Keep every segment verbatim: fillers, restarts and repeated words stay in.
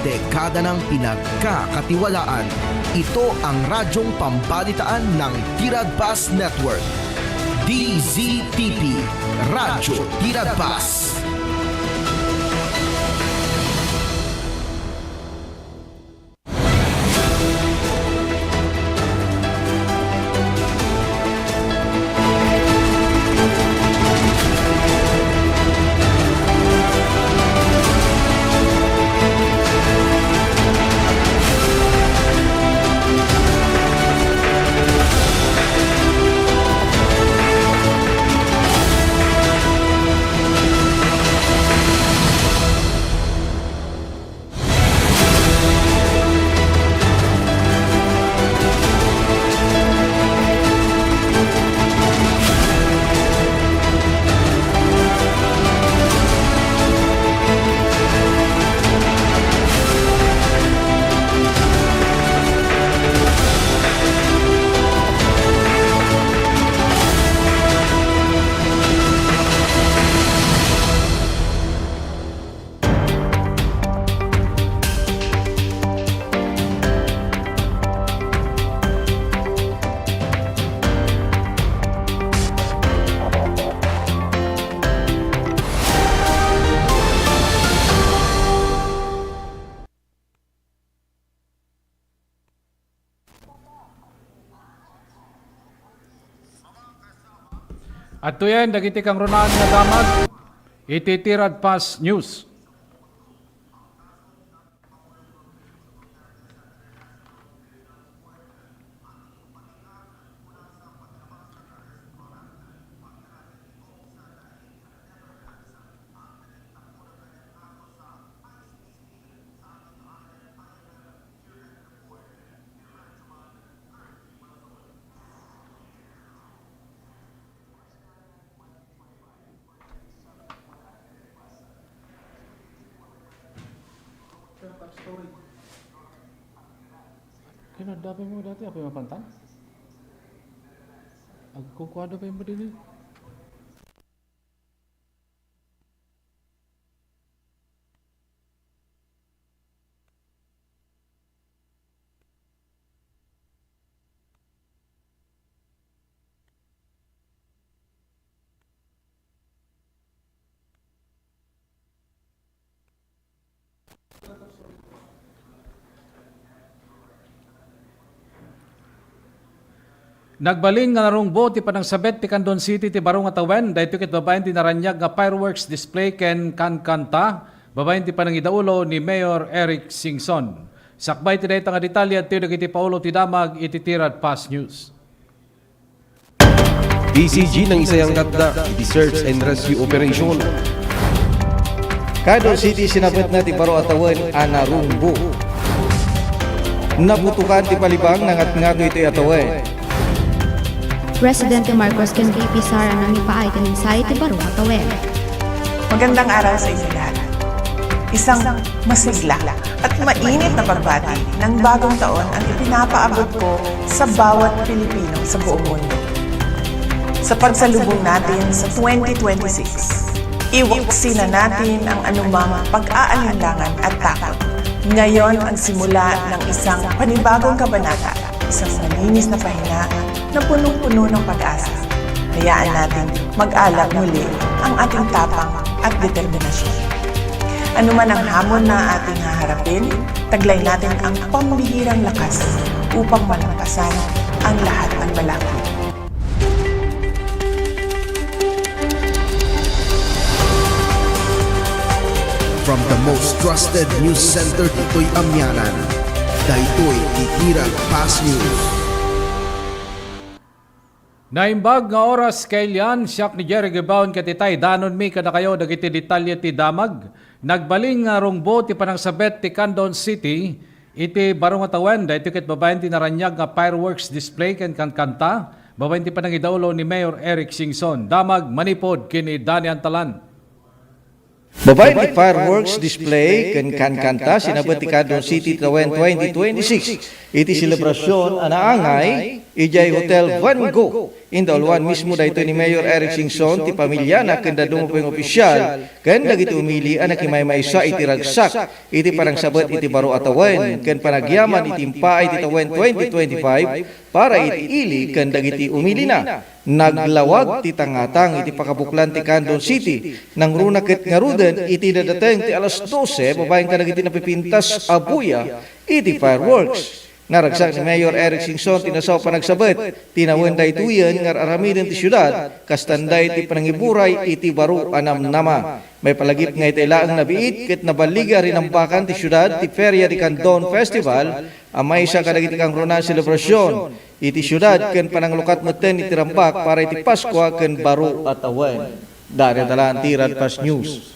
Dekada ng pinagkakatiwalaan. Ito ang radyong pambalitaan ng Tiradpas Network. D Z T P, Radyo Tiradpas. Adtoyen dagiti kangrunaan nga damag iti Tiradpas News. Kaya nadapay mo dati, apay mapantan? Agkukuado pa yung badili. Nagbalin nga narungbo ti panangsabet ti Candon City ti baro nga tawen, daytoy ket babaen ti naraniag nga fireworks display ken kankanta, babaen ti panangidaulo ni Mayor Eric Singson. Sakbay ti dayta nga detalye, adtoy dagiti paulo ti damag iti Tiradpas News. D C G nang isayanggatda iti search and rescue operation. Candon City, sinabetna ti baro a tawen a narungbo. Naputokan ti palibang, nangatngato itoy a tawen. Presidente Marcos ken V P Sara nangipaay ti mensahe ti baro a tawen. Magandang araw sa inyo lahat. Isang masigla at mainit na pagbati ng bagong taon ang ipinapaabot ko sa bawat Pilipino sa buong mundo. Sa pagsalubong natin sa twenty twenty-six, iwaksi na natin ang anumang pag-aalinlangan at takot. Ngayon ang simula ng isang panibagong kabanata, isang malinis na pahina na punong-puno ng pag-asa. Hayaan natin mag-alab muli ang ating tapang at determinasyon. Anuman ang hamon na ating haharapin, taglay natin ang pambihirang lakas upang malampasan ang lahat ng balakid. From the most trusted news center ditoy Amianan, daytoy ti Tiradpas News. Naimbag nga oras, kailian, siak ni Jerry Gibaon ket itay, danonmi kadakayo dagiti detalye ti damag. Nagbalin nga rungbo ti panangsabet ti Candon City iti baro nga tawen, daytoy ket babaen ti naraniag nga fireworks display ken kankanta, babaen ti panangidaulo ni Mayor Eric Singson. Damag manipud ken ni Danny Antalan. Babaen ti fireworks display ken kankanta, sinabet ti Candon City tawen twenty twenty-six iti selebrasyon a naangay idiay Hotel Van Gogh. Indauluan mismo daytoy ni Mayor Eric Singson ti pamiliana ken dadduma pay nga opisyal ken dagiti umili a nakimaymaysa iti ragsak iti panangsabet iti baro a tawen ken panagyaman iti impaay ti tawen twenty twenty-five para iti ili ken dagiti umilina. Naglawag ti tangatang iti pakabuklan ti Candon City. Nangruna ket ngaruden iti nadateng ti alas dose babaen kadagiti napipintas a buya iti fireworks. Naragsak ni Mayor Eric Singson ti nasao a panagsabet. Tinawen daytoyen nga ar-aramiden ti siudad, kasta iti panangiburay iti baro a namnama. Maipalagip nga itay laeng nabiit ket naballiga a rinambakan ti siudad ti Feria de Candon Festival a maysa kadagiti kangrunaan selebrasion iti siudad ken pananglukat metten iti rambak para iti Paskua ken baro a tawen. Daniel Talanti, Radfast News.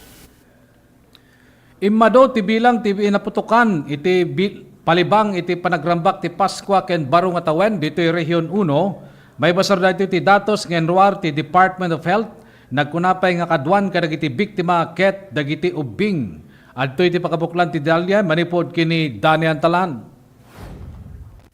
Immadu ti bilang ti naputokan iti bi-, palibang iti panagrambak ti Paskua ken baro nga tawen ditoy Region Uno. Maibasar daytoy ti datos nga inruar ti Department of Health. Nagkuna pay nga kaduan kadagiti biktima ket dagiti ubbing. Adtoy ti pakabuklan ti detalye manipud ken ni Daniel Talan.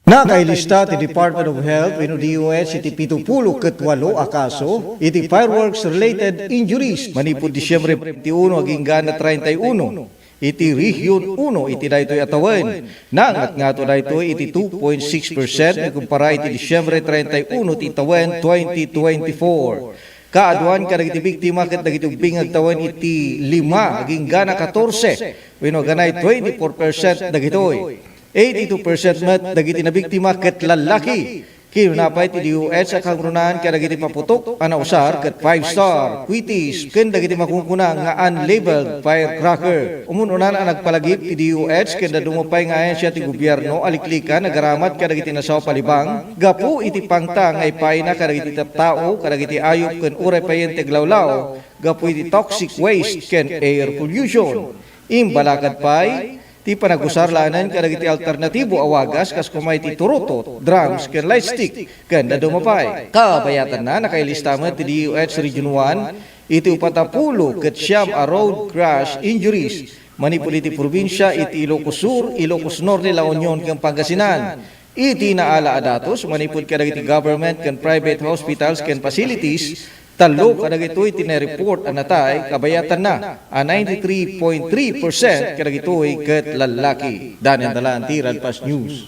Nakailista ti Department of Health wenno D O H iti pitupulo ket walo a kaso iti fireworks-related injuries manipud Disyembre twenty-one agingga treinta y uno iti Region Uno iti daytoy a tawen. Naangatngato daytoy iti two point six percent ikumpara iti Disyembre treinta y uno ti tawen twenty twenty-four. Kaaduan kadagiti biktima ket dagiti ubbing agtawen iti lima agingga katorse wenno aganay twenty-four percent dagitoy. Eighty-two percent met dagiti nabiktima ket lallaki. Kinuna pay ti D O H a kangrunaan kadagiti paputok a nausar ket five-star quitties ken dagiti makunkuna nga unlabeled firecracker. Umun-unan a nagpalagip ti D O H ken dadduma pay nga ahensia ti gobierno a liklikan agaramat kadagiti nasao a palibang gapu iti pangta nga ipaayna kadagiti tattao, kadagiti ayup ken uray payen ti aglawlaw gapu iti toxic waste ken air pollution. Imbalakad pay ti panagusar laeng kadagiti alternatibo a wagas kas koma iti turutot, drums, ken light stick, ken dadduma pay. Kabayatanna, nakailista met ti D O H Region One iti upat a pulo ket siam a road crash injuries manipud iti probinsia iti Ilocos Sur, Ilocos Norte, La Union, ken Pangasinan. Iti naala a datos manipud kadagiti government ken private hospitals ken facilities, tallo kadagitoy ti naireport a natay, kabayatanna a ninety-three point three percent kadagitoy ket lallaki. Daniel Dalan, Radfast News.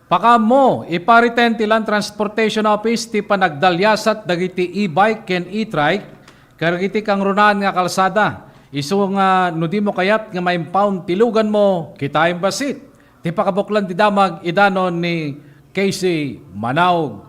Pakaammo, ipariten ti Land Transportation Office ti panagdaliasat dagiti e-bike ken e-trike kadagiti kangrunaan nga kalsada. Isu nga no dimo kayat nga ma-impound ti luganmo, kitaem bassit. Ti pakabuklan ti damag idanon ni Casey Manaug.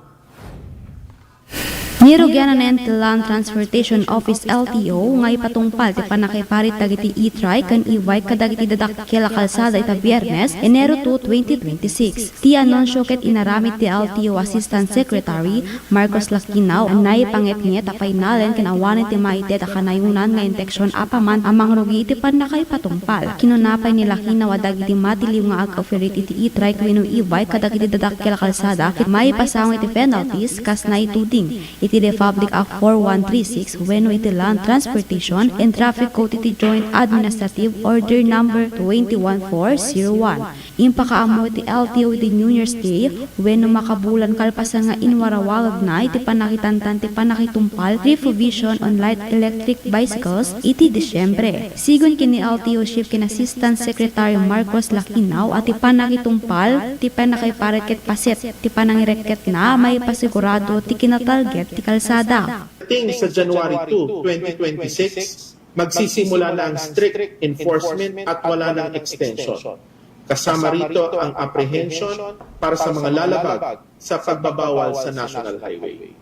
Nirugian ti Land Transportation Office, L T O, nga ipatungpal ti pannakaiparit dagiti e-trike ken e-bike kadagiti dadakkel a kalsada ita Biernes, Enero two, twenty twenty-six. Ti anunsio ket inaramid ti L T O Assistant Secretary Marcos Laquinao a naipangngegngeg a painalen ken awanen ti maited a kanayonan nga intension apaman a mangrugi iti pannakaipatungpal. Kinuna pay ni Laquinao a dagiti matiliw nga ag-operate iti e-trike wenno e-bike kadagiti dadakkel a kalsada ket maipasaong iti penalties kas naituding iti Republic Act four one three six wenno iti Land Transportation and Traffic Code iti Joint Administrative Order Number twenty-one four zero one. Impakaammo ti L T O iti New Year's Day wenno makabulan kalpasan nga inwarawagagna iti pannakitantan ti pannakitumpal, refurbishment on light electric bicycles, iti Disyembre. Sigun ken ni L T O Chief ken Assistant Secretary Marcos Laquinao a ti pannakitumpal ti pannakaiparit ket paset ti panangirekketna maipasigurado ti kinatalged ti kalsada. Pagdating sa January two, twenty twenty-six, magsisimula na ang strict enforcement at wala nang extension. Kasama rito ang apprehension para sa mga lalabag sa pagbabawal sa National Highway.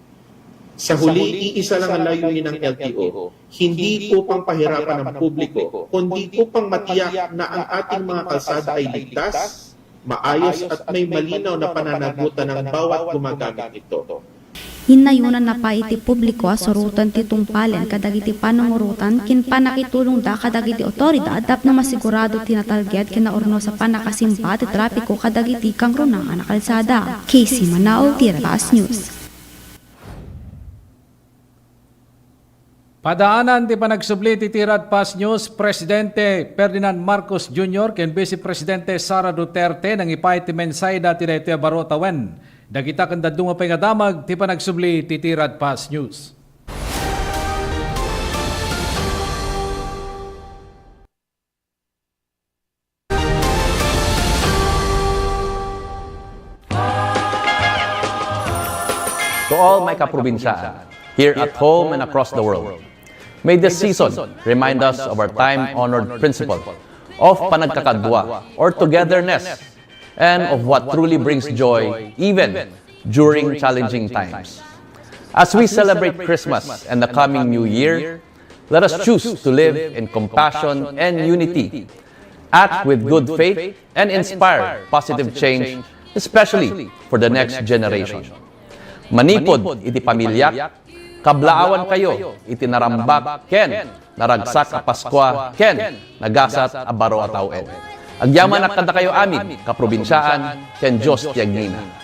Sa huli, iisa lang ang layunin ng L T O, hindi upang pahirapan ang publiko, kundi upang matiyak na ang ating mga kalsada ay ligtas, maayos at may malinaw na pananagutan ng bawat gumagamit nito. Inayonanna pay iti publiko a suroten ti tungpalen kadagiti panungurotan ken pannakitulongda kadagiti awtoridad tapno masigurado ti natalged ken naurnos a pannakasimpa ti trapiko kadagiti kangrunaan a kalsada. Casey Manao, Radfast News. Padaanan ti panagsubli ti Tiradpas News, Presidente Ferdinand Marcos Junior ken Vice Presidente Sara Duterte nangipay ti mensaheda ti daytoy a baro a tawen. Dagita ken dadduma pay nga damag ti panagsubli ti Tiradpas News. To all my kaprobinsaan, here at home and across the world, may this season remind us of our time-honored principle of panagkakadua or togetherness and of what truly brings joy even during challenging times. As we celebrate Christmas and the coming New Year, let us choose to live in compassion and unity. Act with good faith and inspire positive change, especially for the next generation. Manipud iti pamiliak, kablaawankayo iti narambak ken naragsak a Paskua ken nagasat a baro a tawen. Agyamanak kadakayo amin, kaprobinsaan, ken Dios ti agnina.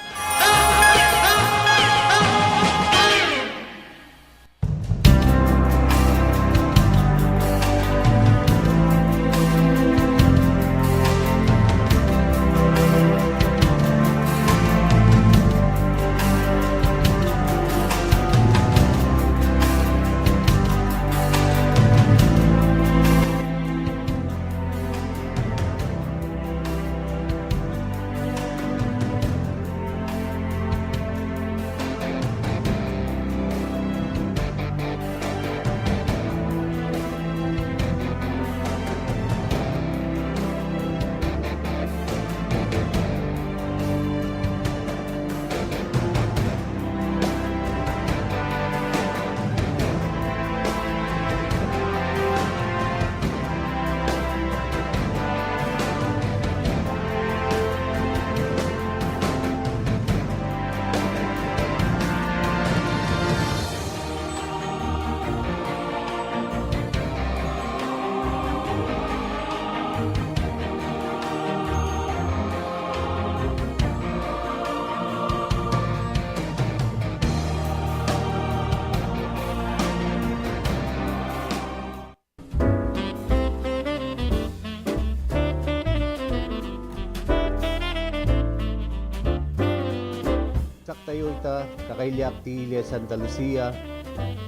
Ragsak tayo ita, kakailiak ti ili a Santa Lucia,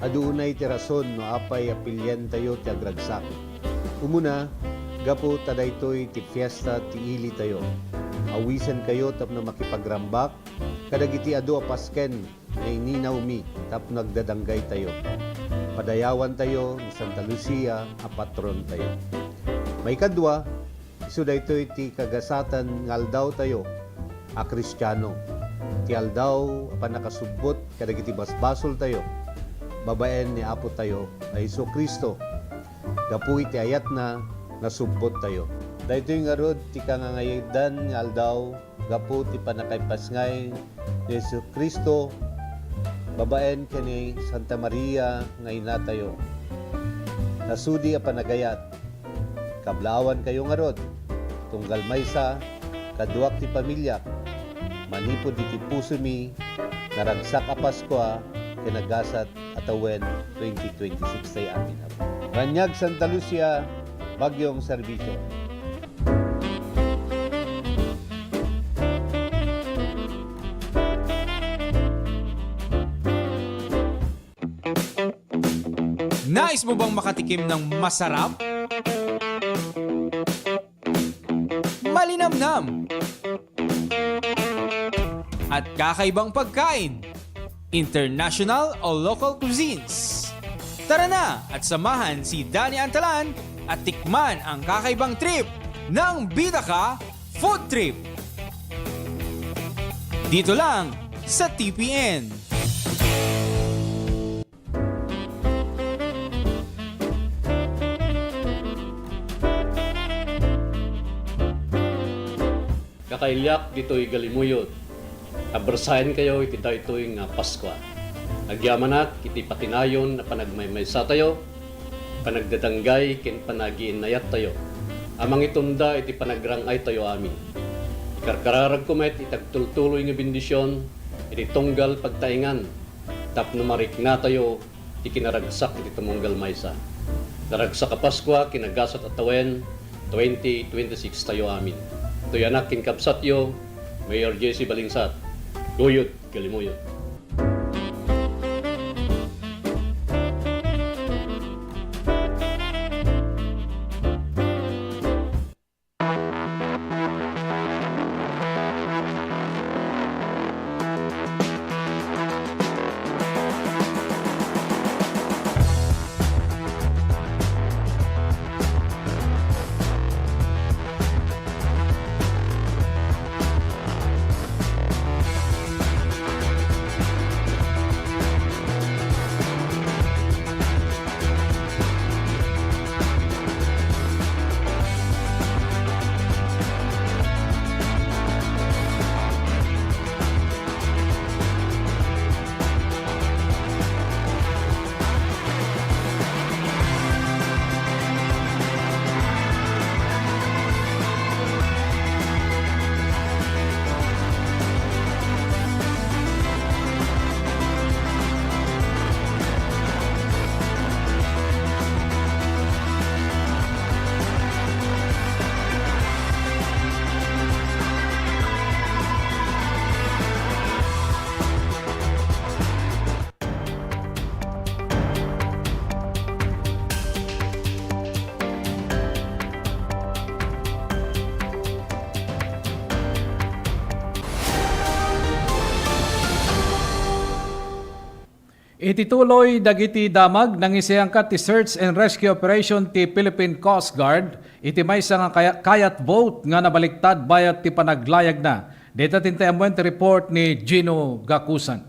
adu unay ti rason no apay a pilientayo ti agragsak. Umuna, gapu ta daytoy ti fiesta ti ilitayo. Awisenkayo tapno makipagrambak kadagiti adu a pasken nga ininawmi tapno agdadanggaytayo. Padayawantayo ni Santa Lucia a patrontayo. Maikadua, isu daytoy ti kagasatan nga aldawtayo a Kristiano. Ti aldaw a pannakasubbot kadagiti basbasoltayo babaen ni Apotayo a Jesu-Cristo. Gapu iti ayatna, nasubbottayo. Daytoy ngarud ti kangangayadan nga aldaw gapu ti pannakaipasngay ni Jesu-Cristo babaen ken ni Santa Maria nga inatayo. Nasudi a panagayat, kablaawankayo ngarud, tunggal maysa, kaduak ti pamiliak, manipud iti pusomi, naragsak a Paskua ken nagasat a tawen twenty twenty-six tay amin. Raniag Santa Lucia, Bagyong Serbisyo. Nais mo bang makatikim ng masarap, malinamnam, at kakaibang pagkain, international o local cuisines? Tara na at samahan si Danny Antalan at tikman ang kakaibang trip ng Bida Ka Food Trip. Dito lang sa T P N. Kakailiak ditoy Galimuyod, abersaenkayo iti daytoy nga Paskua. Agyamanak iti patinayon a panagmaymaysatayo, panagdadanggay ken panagiinnayattayo a mangitunda iti panagrang-aytayo amin. Ikarkararagko met iti agtultuloy nga bendision iti tunggal pagtaengan tapno mariknatayo Ikinaragsak iti tumunggal maysa. Naragsak a Paskua ken nagasat a tawen, twenty twenty-six tayo amin. Toy anak ken kabsatyo, Mayor J C Balingsat. Guyod, Galimuyot. Iti tuloy dagiti damag, nangisayangka ti search and rescue operation ti Philippine Coast Guard iti maysa nga kaya-, kayak boat nga nabaliktad bayat ti panaglayagna. Dita ti amuen ti report ni Gino Gakusan.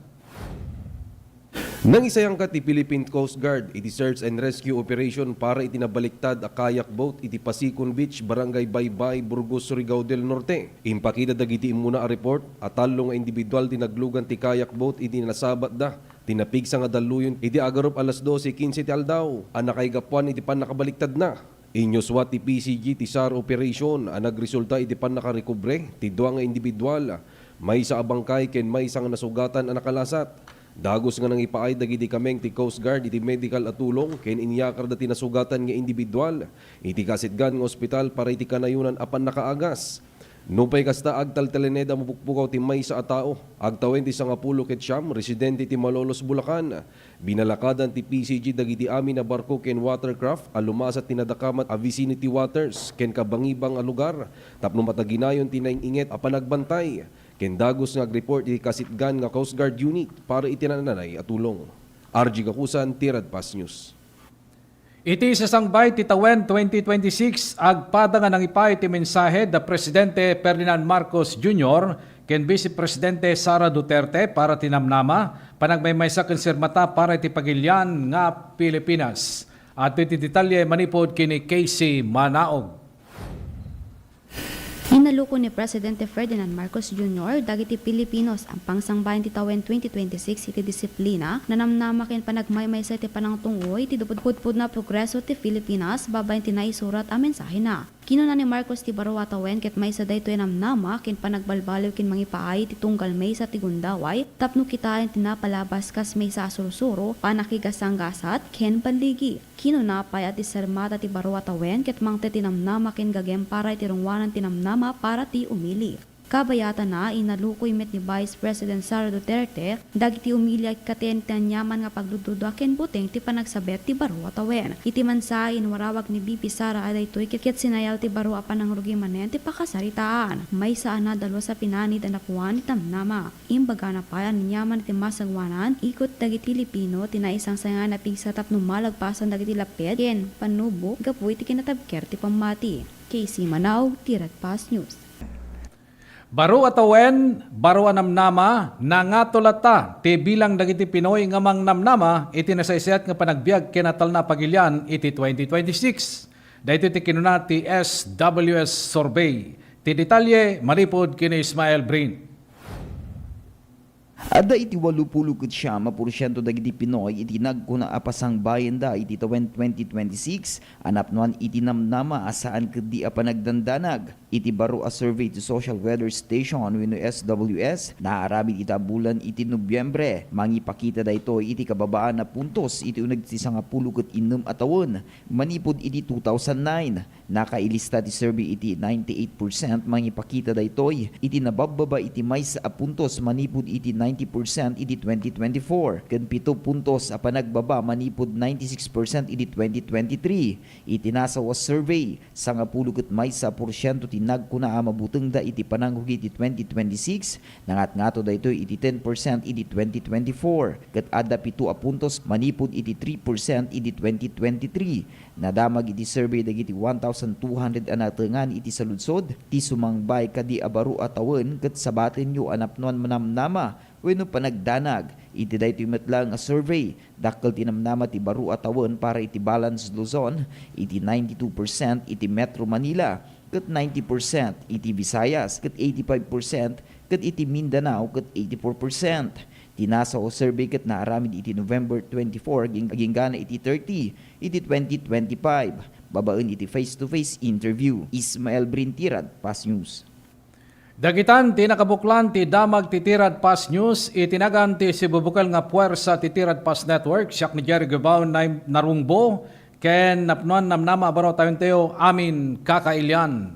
Nangisayangka ti Philippine Coast Guard iti search and rescue operation para iti nabaliktad a kayak boat iti Pasicon Beach, Barangay Baybay, Burgos, Surigao del Norte. Impakita dagiti immuna a report a tallo nga individual ti naglugan ti kayak boat idi nasabatda ti napigsa nga dalluyon iti agarup alas doce quince ti aldaw a nakaigapuan iti pannakabaliktadna. Inyuswa ti P C G ti SAR operation a nagresulta iti pannakarekobre ti dua nga individual, maysa a bangkay ken maysa nga nasugatan a nakalasat. Dagus nga nangipaay dagiti kameng ti Coast Guard iti medical a tulong ken inyakarda ti nasugatan nga individual iti kaasitgan nga ospital para iti kanayonan a pannakaagas. Nupay kasta, agtaltalineda mapukpukaw ti maysa a tao. Agtawen ti sangapulo ket siam, residente ti Malolos, Bulacan. Binalakadan ti P C G dagiti amin a barko ken watercraft a lumasat ti nadakamat a vicinity waters ken kabangibang a lugar tapno mataginayon ti naing-inget a panagbantay. Ken dagus nga agreport iti kaasitgan nga Coast Guard unit para iti naan-anay a tulong. R G Gakusan, Tirad Pass News. Iti sasangbay ti tawen twenty twenty-six, agpada nga nangipaay ti mensahe da Presidente Ferdinand Marcos Junior ken Vice Presidente Sara Duterte para ti namnama, panagmaymaysa ken sirmata para iti pagilian nga Pilipinas. Adtoy ti detalye manipud ken ni Casey Manaog. Inaluko ni Presidente Ferdinand Marcos Junior dagiti Filipinos a pangsangbayan ti tawen twenty twenty-six iti disiplina, nanamnama ken panagmaymaysa iti panangtungoy ti pudpudpudno a progreso ti Filipinas babaen ti naisurat a mensahena. Kinuna ni Marcos ti baro a tawen ket maysa daytoy a namnama ken panagbalbaliw ken mangipaay ti tunggal maysa ti gundaway tapno kitaen ti napalabas kas maysa a sursuro, pannakigasanggasat, ken balligi. Kinuna pay a ti sirmata ti baro a tawen ket mangted ti namnama ken gagem para iti runguanan ti namnama para ti umili. Kabayatana, inalukoy met ni Vice President Sara Duterte dagiti umili a ikkaten ti aniaman nga pagdududa ken buteng ti panagsabet ti baro a tawen. Iti mensahe, inwarawag ni V P Sara a daytoy ket, ket sinayal ti baro a panangrugi manen ti pakasaritaan. Maysa a nadalus a pinanid a napuan ti namnama. Imbagana pay a aniaman iti masangoanan, ikut dagiti Pilipino ti naisangsangan a pigsa tapno malagpasan dagiti lapped ken pannubo gapu iti kinatabker ti pammati. Casey Manaog, Tirad Pass News. Baro a tawen, baro a namnama, nangato latta ti bilang dagiti Pinoy nga mangnamnama iti nasaysayat nga panagbiag ken atalna a pagilian iti twenty twenty-six. Daytoy ti kinuna ti S W S Survey. Ti detalye manipud ken ni Ismael Brin. Adda iti walupulo ket siam a porsiento dagiti Pinoy iti nagkuna a pasangbayenda iti tawen twenty twenty-six a napnoan iti namnama a saan ketdi a panagdandanag. Iti baro a survey ti Social Weather Station wenno S W S, naaramid ita a bulan iti Nobyembre. Mangipakita daytoy iti kababaan a puntos iti uneg ti sangapulo ket innem a tawen manipud iti two thousand nine. Nakailista ti survey iti ninety-eight percent, mangipakita daytoy iti nababbaba iti maysa a puntos manipud iti ninety percent iti twenty twenty-four, ken pito puntos a panagbaba manipud ninety-six percent iti twenty twenty-three. Iti nasaw a survey, sangapulo ket maysa a porsiento ti nagkuna a mabutengda iti panangrugi iti twenty twenty-six, nangatngato daytoy iti ten percent iti twenty twenty-four, ket adda pito a puntos manipud iti three percent iti twenty twenty-three. Nadamag iti survey dagiti one thousand two hundred a natengan iti saludsod ti sumangbay kadi a baro a tawen, ket sabatenyo a napnoan manamnama wenno panagdanag. Iti daytoy met laeng a survey, dakkel ti namnama ti baro a tawen para iti Balance Luzon, iti ninety-two percent iti Metro Manila, ket ninety percent iti Visayas, ket eighty-five percent ket iti Mindanao, ket eighty-four percent. Ti nasaw a survey ket naaramid iti November twenty-four aging-, aginggana iti thirty iti twenty twenty-five, babaen iti face-to-face interview. Ismael Brintirad, Pas News. Dagitan ti nakabuklan ti damag ti Tirad Pas News iti nagan ti sibubukel nga puwersa ti Tirad Pas Network. Siak ni Jerry Gabao, Nay-, Narungbo, ken napnoan namnama a baro a tawentayo amin kakailian.